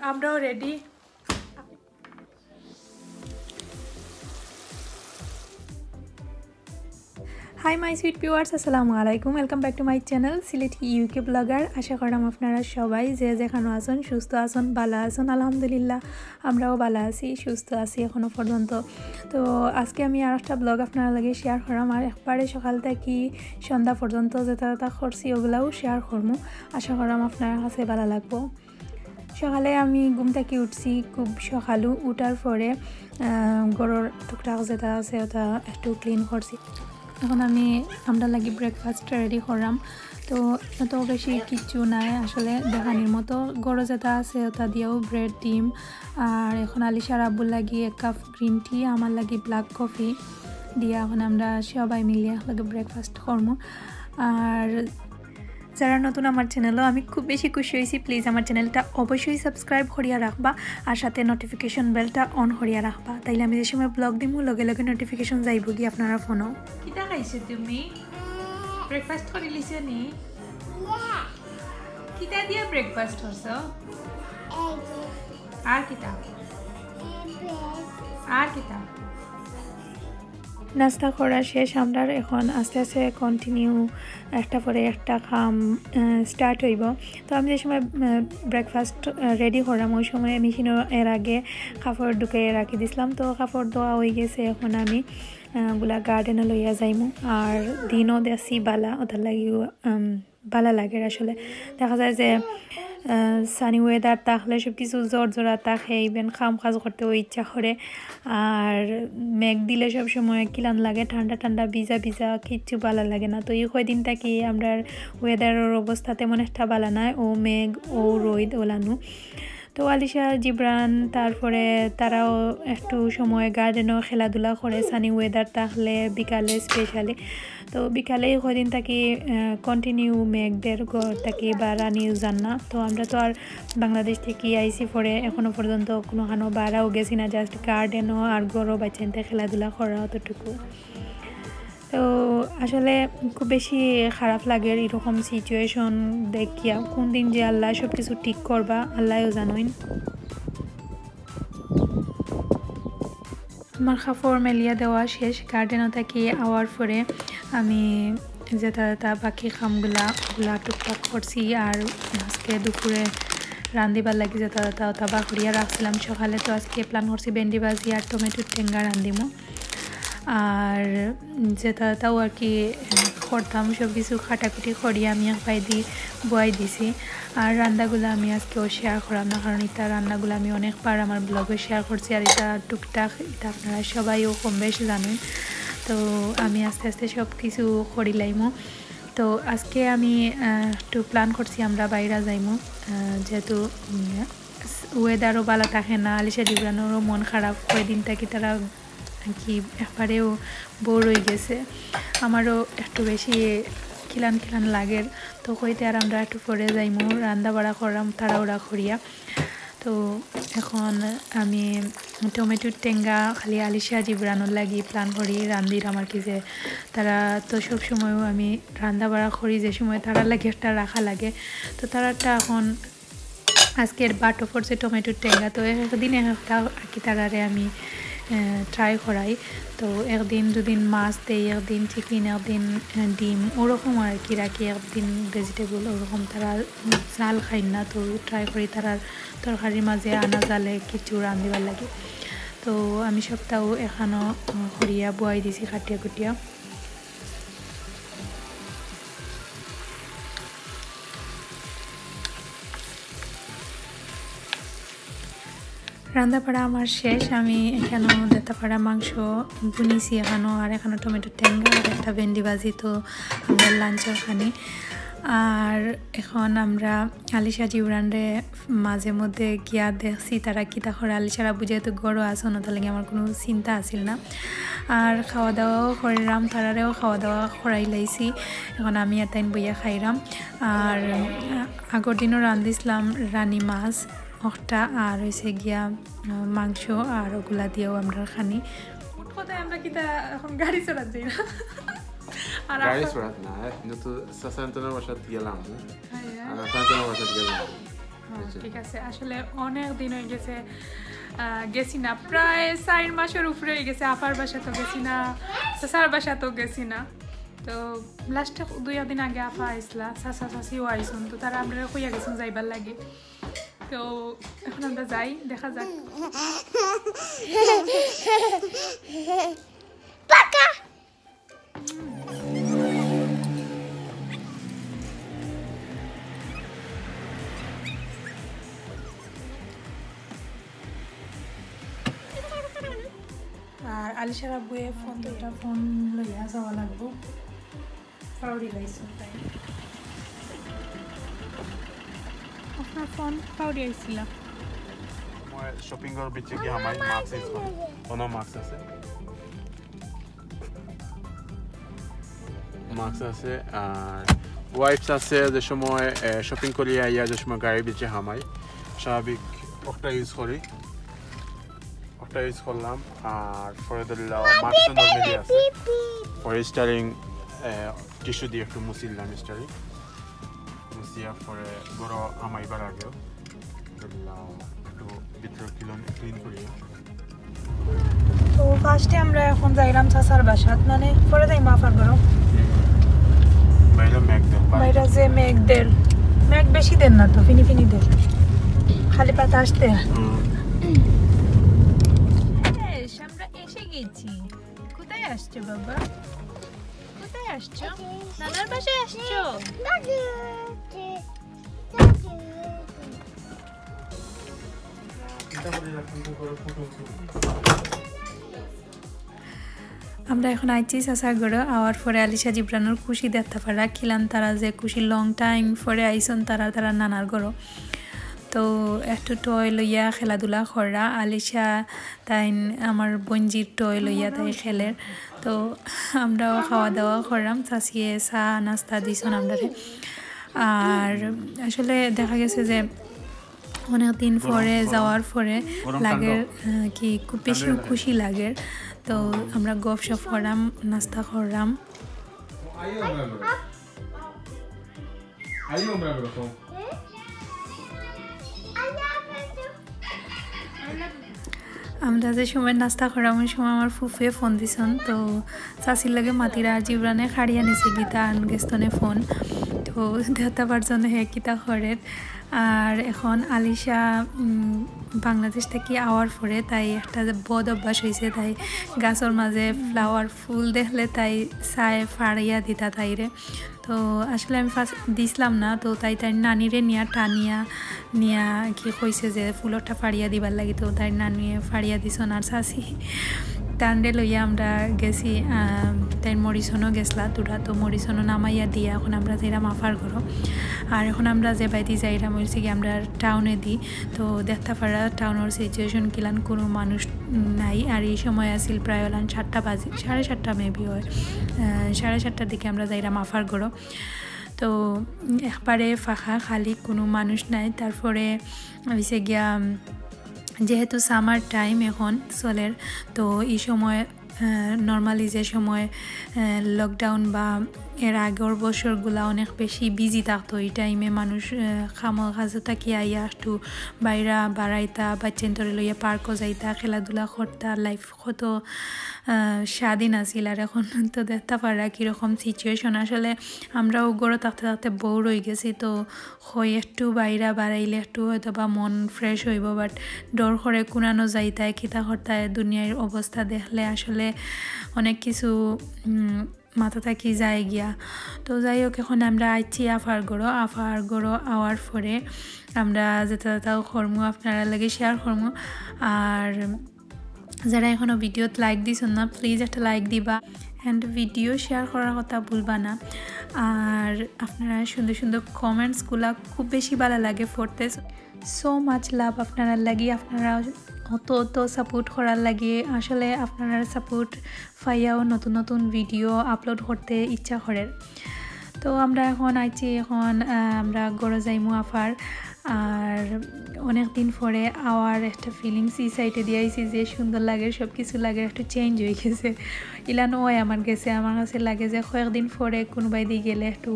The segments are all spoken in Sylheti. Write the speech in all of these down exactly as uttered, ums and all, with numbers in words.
আমরাও ready. Hi my sweet viewers, আসসালামু আলাইকুম। Welcome back to my channel Sylheti UK blogger. আশা করলাম আপনারা সবাই যে যেখানো আছেন সুস্থ আছেন, ভালা আছেন। আলহামদুলিল্লাহ, আমরাও ভালা আছি, সুস্থ আছি এখনো পর্যন্ত। তো আজকে আমি আর একটা ব্লগ আপনারা লগে শেয়ার করাম। আর একবারে সকাল থাকি সন্ধ্যা পর্যন্ত যেটা যেটা করছি ওগুলাও শেয়ার করমু। আশা করলাম আপনার কাছে ভালা লাগবো। সকালে আমি ঘুম থাকি উঠছি খুব সকালু, উঠার পরে ঘরর টুকটাক যেটা আছে ওটা একটু ক্লিন করছি। এখন আমি আমরার লাগি ব্রেকফাস্ট রেডি করলাম। তো অত বেশি কিচ্ছু নাই আসলে দেখানির মতো। ঘরো যেটা আছে ওটা দিয়াউ ব্রেড, ডিম, আর এখন আলিশার আব্বুর লাগি এক কাপ গ্রিন টি, আমার লাগি ব্ল্যাক কফি দিয়া এখন আমরা সবাই মিলিয়া একলগে ব্রেকফাস্ট করমু। আর যারা নতুন আমার চ্যানেলো, আমি খুব বেশি খুশি হইছি। প্লিজ আমার চ্যানেলটা অবশ্যই সাবস্ক্রাইব করিয়া রাখবা, আর সাথে নোটিফিকেশন বেলটা অন করিয়া রাখবা, তাইলে আমি যে সময় ব্লগ দিমু লগে লগে নোটিফিকেশন যাইবো গি আপনারা ফোনো। কিতা খাইছো তুমি? ব্রেকফাস্ট করি লিছো নি? কিতা দিয়া ব্রেকফাস্ট করছো? আর কিতা? আর কিতা? নাস্তা করা শেষ আমরার, এখন আস্তে আস্তে কন্টিনিউ একটা পরে একটা কাম স্টার্ট হইব। তো আমি যে সময় ব্রেকফাস্ট রেডি করলাম, ওই সময় মেশিনও এর আগে কাপড় ঢুকে রাখি দিছিলাম। তো কাপড় ধোয়া হয়ে গেছে, এখন আমি গুলা গার্ডেনে লইয়া যাইমু। আর দিনও দেখছি বালা, ওটার লাগিও ভালা লাগের আসলে। দেখা যায় যে সানি ওয়েদার থাকলে সব কিছু জোর জোরা থাকে, ইভেন কাম কাজ করতেও ইচ্ছা করে। আর মেঘ দিলে সব সময় কিলান লাগে, ঠান্ডা ঠান্ডা ভিজা ভিজা, কিচ্ছু ভালা লাগে না। তো এই কয়দিন থাকি আমরার ওয়েদারর অবস্থা তেমন একটা ভালা নায়, ও মেঘ ও রইদ ওলানো। তো আলিশা, জিবরান, তারপরে তারাও একটু সময় গার্ডেনও খেলাধুলা করে, সানি ওয়েদার থাকলে বিকালে স্পেশালি। তো বিকালে এই কদিন থাকি কন্টিনিউ মেঘ দের, ঘর থাকি বারা নিউ যার না। তো আমরা তো আর বাংলাদেশ থাকি আইছি পরে, এখনো পর্যন্ত কুনুখানো বারাও গেছি না, জাস্ট গার্ডেনও আর ঘরো বাচ্চাইন্তে খেলাধুলা করা অতটুকু। তো আসলে খুব বেশি খারাপ লাগের এরকম সিচুয়েশন দেখিয়া। কোন দিন যে আল্লাহ সব কিছু ঠিক করবা, আল্লাহও জানইন। আমার কাপড় মেলিয়া দেওয়া শেষ। গার্ডেনও থাকি আওয়ার পরে আমি যেটা যেটা বাকি কামগুলা ওগুলা টুকটাক করছি। আর আজকে দুপুরে রান্ধিবার লাগি যেটা যেটা ওটা বাকরিয়া রাখছিলাম সকালে। তো আজকে প্ল্যান করছি ভেন্ডি ভাজি আর টমেটোর টেঙ্গা রান্ধিমু। আর যেটা তাও আর কি করতাম, সব কিছু কাটাকুটি করি আমি এক পাইদি বয়াই দিছি। আর রান্নাগুলো আমি আজকেও শেয়ার করাম না, কারণ এটা রান্নাগুলো আমি অনেকবার আমার ব্লগে শেয়ার করছি, আর এটা টুকটাক এটা আপনারা সবাইও কম বেশ জানেন। তো আমি আস্তে আস্তে সব কিছু করি লাইমু। তো আজকে আমি আহ, একটু প্ল্যান করছি আমরা বাইরে যাইমু, আহ, যেহেতু ওয়েদারও ভালো থাকে না, আলিশা জিবরানোরও মন খারাপ, কয়দিন থাকি তারা কি একবারেও বোর হয়ে গেছে। আমারও একটু বেশি কিলান কিলান লাগের, তো কইতে আর আমরা একটু পরে যাইমু, রান্না বাড়া করলাম তাড়াহুড়া করিয়া। তো এখন আমি টমেটোর টেঙ্গা খালি আলিশা জিবরানোর লাগি প্ল্যান করি রান্ধিরাম আর কি, যে তারা তো সব সময়ও আমি রান্না বাড়া করি, যে সময় তারা লাগে একটা রাখা লাগে, তো তারারটা এখন আজকের বাটো পড়ছে টমেটোর টেঙ্গা, তো এক একদিন এক একটা আর কি তারারে আমি ট্রাই করাই। তো একদিন দুদিন মাছ দেই, একদিন চিকেন, একদিন আহ, ডিম, ওরকম আর কি রাখি, একদিন ভেজিটেবল, ওরকম তারা ঝাল খাই না, তো ট্রাই করি তারার তরকারির মাঝে আনা জালে কিছু রান্ধিবার লাগে। তো আমি সপ্তাহ এখানো আহ, করিয়া বয়াই দিছি কাটিয়া কুটিয়া। রান্না বাড়া আমার শেষ। আমি এখানো দেতা পাড়া মাংস বুনিছি এখানো, আর এখানো টমেটো টেঙ্গা আর একটা ভেন্ডি ভাজি। তো আমরা লাঞ্চর খানি। আর এখন আমরা আলিশা জিবরানরে মাঝে মধ্যে গিয়া দেখছি তারা কিতা করে। আলিশার আব্বু যেহেতু ঘরো আছইন, ওটার লাগি আমার কোনো চিন্তা আছিল না। আর খাওয়া দাওয়াও করিলাম, তারারেও খাওয়া দাওয়া করাই লাইছি। এখন আমি আর তাইন বইয়া খাইলাম। আর আগর দিনও রান্ধিছিলাম রানী মাছ একটা, আর হইছে গিয়া আহ, মাংস, আর ওগুলা দিয়াও আমরা খানি। মোট কথায় আমরা কিতা এখন গাড়ি চালাত যাই না? আর গাড়ি আফা- চড়াত না, হ্যাঁ, কিন্তু সাসান্তনর বাসাত গেলাম। হ্যাঁ, হ্যাঁ। আর সাসান্তনর বাসাত গেলাম। হ্যাঁ, আচ্ছা। ঠিক আছে, আসলে অনেক দিন হয়ে গেছে, আহ, গেছি না, প্রায় চার মাসের উপরে হয়ে গেছে। আফার বাসাত গেছি না, চাচার বাসাত গেছি না। তো লাস্টে দুই দিন আগে আফা আইসলা, চাচা চাচিও আইসন, তো তারা আমরা কইয়া গেছেন যাইবার লাগি। তো এখন আমরা যাই, দেখা যাক। আর আলিশার আব্বুয়ে ফোন, দুইটা ফোন লইয়া যাওয়া লাগবো। ফাউরি লাইছো তাই। আপনার ফোন ফাউরি আইছিল। মই শ্বপিঙর বিচে গিয়া হামাই মাস্ক ইউজ করি। কোনো মাস্ক আছে? মাস্ক আছে, আর ওয়াইপস আছে। যে সময়, এ, শপিং করি আইয়া যে সময় গাড়ির বিচে হামাই, স্বাভাবিক ওটা ইউজ করি, ওটা ইউজ করলাম। আর পরে ধরলাম মাস্ক নরমালি আছে, পরে স্টারিং, এ, টিস্যু দিয়ে একটু মুছিলাম স্টারিং, মুছিয়া পরে ঘরো হামাইবার আগেও ধরলাম একটু ভিতরে ক্লিন, ক্লিন করি। তো ফার্স্টে আমরা এখন যাইলাম চাচার বাসাত, মানে পরে যাইমু আফার ঘরো। বাইরে মেঘ দের, বাইরে যে মেঘ দের, মেঘ বেশি দের না তো, ফিনি ফিনি দের, খালি বাতাস দের। হুম। বেশ, আমরা এসে গেছি। কোথায় আসছো বাবা? কোথায় আসছো? নানার বাসায় আসছো? আমরা এখন আইছি চাচার ঘরো। আওয়ার পরে আলিশা জিবরানর খুশি দেখতা পাররা, কিলান তারা যে খুশি, লং টাইম পরে আইসন তারা, তারা নানার ঘরো। তো একটু টয় লইয়া খেলাধুলা কররা। আলিশা তাইন আমার বইনজির টয় লইয়া তাই খেলের। তো আমরাও খাওয়া দাওয়া করলাম, চাচিয়ে চা নাস্তা দিছন আমরারে। আর আসলে দেখা গেছে যে অনেক দিন পরে যাওয়ার পরে লাগের, আহ, কি খুব বেশি খুশি লাগের। তো আমরা গপশপ করলাম, নাস্তা করলাম। আমরা যে সময় নাস্তা করাম, ওই সময় আমার ফুফুয়ে ফোন দিছন, তো চাচির লগে মাতিরা আর জিবরানে কাড়িয়া নিছে গিয়া তান গেস্তনে ফোন। তো দেখতা পারছন হে কিতা করের। আর এখন আলিশা, উম, বাংলাদেশ থাকি আওয়ার পরে তাই একটা যে বদ অভ্যাস হইছে, তাই গাছর মাঝে ফ্লাওয়ার ফুল দেখলে তাই চায় ফাড়িয়া দিতা তাইরে। তো আসলে আমি ফার্স্ট দিছলাম না, তো তাই তাইর নানিরে নিয়া টানিয়া নিয়া কি কইছে যে ফুলটা ফাড়িয়া দিবার লাগি, তো তাইর নানিয়ে ফাড়িয়া দিছন। আর চাচি তানরে লইয়া আমরা গেছি, আহ, তাইর মরিসনও গেছলা তোরা, তো মরিসনও নামাইয়া দিয়া এখন আমরা যাইরাম আফার ঘরো। আর এখন আমরা যে বায়দি যাইরাম হইছে কি আমরা টাউনেদি, তো দেখতা পাররা টাউনর সিচুয়েশন কিলান, কোনো মানুষ নাই। আর এই সময় আছিল প্রায় ওলান সাতটা বাজে, সাড়ে সাতটা মেবি হয়, আহ, সাড়ে সাতটার দিকে আমরা যাইরাম আফার ঘরো। তো একবারে ফাঁকা, খালি, কোনো মানুষ নাই। তারপরে হইছে গিয়া, উম, যেহেতু সামার টাইম এখন চলের, তো এই সময়, আহ, নর্মালি যে সময়, আহ, লকডাউন বা এর আগর বছরগুলা অনেক বেশি বিজি থাকতো, এই টাইমে মানুষ, আহ, কামর কাজো থাকি আইয়া একটু বাইরা বাড়াইতা, বাচ্চাইন্তরে লইয়া পার্কও যাইতা, খেলাধুলা করতা, লাইফ কত, আহ, স্বাধীন আছিল। আর এখন তো দেখতা পাররা কিরকম সিচুয়েশন। আসলে আমরাও ঘরো থাকতে থাকতে বোর হয়ে গেছি, তো হয় একটু বাইরা বাড়াইলে একটু হয়তো বা মন ফ্রেশ হইব, বাট ডর করে কুনানো যাইতায়, কিতা করতায়, দুনিয়ার অবস্থা দেখলে আসলে অনেক কিছু, উম, মাথা থাকি যায় গিয়া। তো যাই হোক, এখন আমরা আইছি আফার ঘরো। আফার ঘরো আওয়ার পরে আমরা যেটা যেটাও করমু আপনারা লগে শেয়ার করমু। আর যারা এখনো ভিডিওত লাইক দিছন না, প্লিজ একটা লাইক দিবা, অ্যান্ড ভিডিও শেয়ার করার কথা ভুলবা না। আর আপনারা সুন্দর সুন্দর কমেন্টসগুলা খুব বেশি ভালা লাগে পড়তে। So much love আপনারা লাগি, আপনারা অত অত সাপোর্ট করার লাগি। আসলে আপনারা সাপোর্ট পাইয়াও নতুন নতুন ভিডিও আপলোড করতে ইচ্ছা করের। তো আমরা এখন আইছি, এখন, আহ, আমরা ঘরো যাইমু আফার। আর অনেক দিন পরে আওয়ার একটা ফিলিংস ই সাইডে দিয়া আইছি যে সুন্দর লাগে, সব কিছু লাগে একটু চেঞ্জ হয়ে গেছে। ইলান অয় আমার গেছে, আমার কাছে লাগে যে কয়েকদিন পরে কোনোবায় দিয়ে গেলে একটু,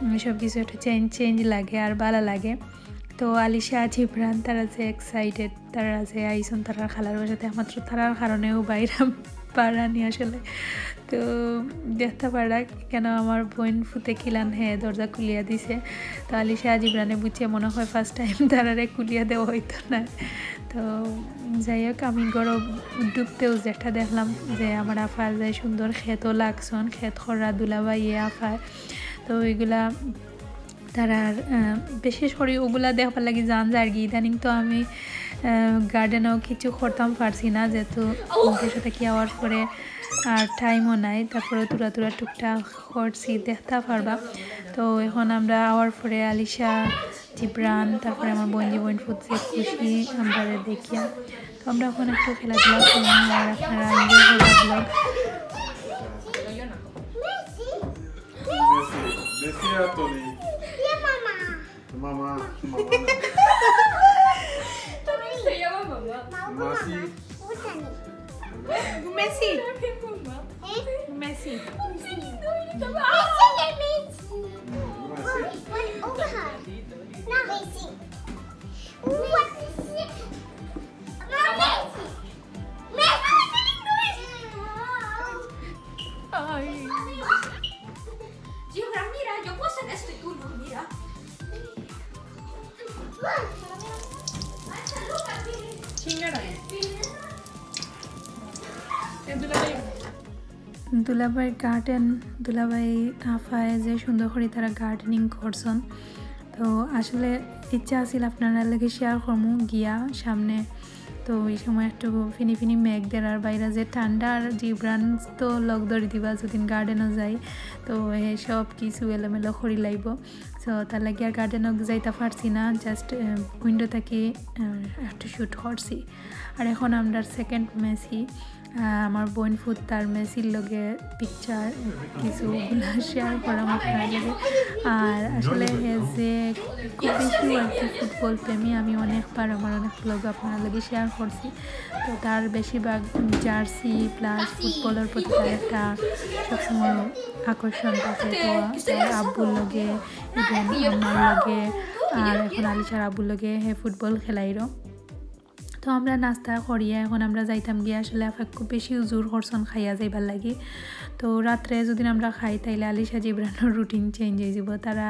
উম, সব কিছু একটু চেঞ্জ চেঞ্জ লাগে আর ভালা লাগে। তো আলিশা, জিবরান তারা যে এক্সাইটেড, তারা যে আইসন তারার খালার বাসাতে, একমাত্র তারার কারণেও বাইরাম পারানি আসলে। তো দেখতা পারা কেন আমার বইন ফুতে কিলান হে দরজা খুলিয়া দিছে। তো আলিশা জিবরানে বুঝছে মনে হয় ফার্স্ট টাইম তারারে খুলিয়া দেওয়া হইতো না। তো যাই হোক, আমি ঘরো ঢুকতেও যেটা দেখলাম যে আমার আফার যে সুন্দর খেতও লাগছন, খেত খরা দুলাভাইয়ে আফার। তো ওইগুলা তারার, আহ, বিশেষ করে ওগুলা দেখবার লাগি জান যার কি। ইদানিং তো আমি, আহ, গার্ডেনও কিছু করতাম পারছি না, যেহেতু দেশে থাকি আওয়ার পরে আর টাইমও নাই। তারপরে তুরা তুরা টুকটাক করছি, দেখতা পারবা। তো এখন আমরা আওয়ার পরে আলিশা, জিবরান, তারপরে আমার বইন, বইন ফুত যে খুশি আমরা দেখিয়া। তো আমরা এখন একটু খেলাধুলা করবো আর আপনারা এনজয় করবা blog. Messi, Messi a Toni. Yeah, mama. Mama, mama. Toni se llama mamá. Masi, Messi. Mamá. Messi. Messi. Messi. Messi. Messi. Messi. Ay. Yo, mira, yo puedo hacer esto y tú no, mira. Chingada. দুলাভাইর গার্ডেন, দুলাভাই আফায় যে সুন্দর করে তারা গার্ডেনিং করছন। তো আসলে ইচ্ছা আছিল আপনারা লগে শেয়ার করমু গিয়া সামনে। তো এই সময় একটু ফিনি ফিনি মেঘ দের আর বাইরে যে ঠান্ডা আর জিবরান তো লগ ধরি দিবা যদি গার্ডেনও যাই। তো এই সব কিছু এলোমেলো করি লাইব। তো তার লাগি আর গার্ডেনও যাইতা পারছি না, জাস্ট উইন্ডো থাকি একটু শ্যুট করছি। আর এখন আমরা সেকেন্ড মেসি, আহ, আমার বইন ফুত তার মেসির লগে পিকচার কিছু শেয়ার করাম আপনার লগে। আর আসলে হে যে খুব বেশি আর কি ফুটবল প্রেমী, আমি অনেকবার আমার অনেক ব্লগ আপনার লগে শেয়ার করছি। তো তার বেশিরভাগ জার্সি প্লাস ফুটবলের প্রতি তার একটা সবসময় আকর্ষণ থাকে। তো তার আব্বুর লগে, ইভেন আমার লগে, আর এখন আলিশার আব্বুর লগে হে ফুটবল খেলাইরো। তো আমরা নাস্তা করিয়া এখন আমরা যাইতাম গিয়া, আসলে আফায় খুব বেশি জোর করছন খাইয়া যাইবার লাগি। তো রাত্রে যদি আমরা খাই তাইলে আলিশা জিবরানোর রুটিন চেঞ্জ হয়ে যাব। তারা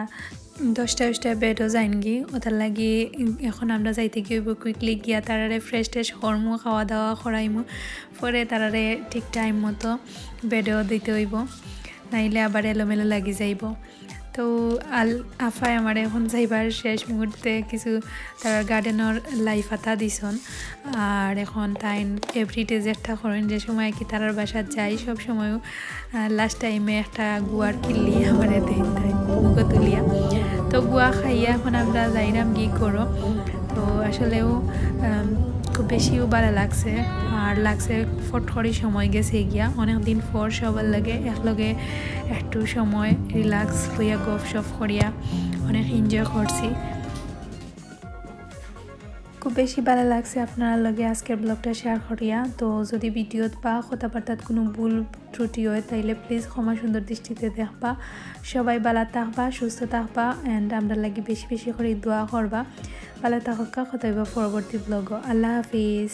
দশটা দশটা বেডও যাইনগি, ওটার লাগি এখন আমরা যাইতে গিয়ে হইব কুইকলি গিয়া তারারে ফ্রেশ ট্রেশ করমু, খাওয়া দাওয়া করাইমু, পরে তারারে ঠিক টাইম মতো বেডও দিতে হইব, নাইলে আবার এলোমেলো লাগি যাইব। তো আল আফায় আমার এখন যাইবার শেষ মুহূর্তে কিছু তার গার্ডেনর লাইফ আতা দিছন। আর এখন তাইন এভরিডে যেটা করেন, যে সময় কি তারার বাসাত যাই, সব সময় লাস্ট টাইমে একটা গুয়ার কিল্লি আমার দেন তাই মুখো তুলিয়া। তো গুয়া খাইয়া এখন আমরা যাইরাম গি করো। তো আসলেও আম, খুব বেশিও ভালো লাগছে, আর লাগছে ফট করে সময় গেছে গিয়া। অনেক দিন পর সবার লগে একলগে একটু সময় রিল্যাক্স হইয়া গপ সপ করিয়া অনেক এনজয় করছি। খুব বেশি ভালো লাগছে আপনার লগে আজকের ব্লগটা শেয়ার করিয়া। তো যদি ভিডিওত বা কথাবার্তাত কোনো ভুল ত্রুটি হয় তাইলে প্লিজ ক্ষমা সুন্দর দৃষ্টিতে দেখবা। সবাই ভালো থাকবা, সুস্থ থাকবা, অ্যান্ড আমরা লাগি বেশি বেশি করে দোয়া করবা। ভালো থাকুক্কা, কথা হইব পরবর্তী ব্লগও। আল্লাহ হাফিজ।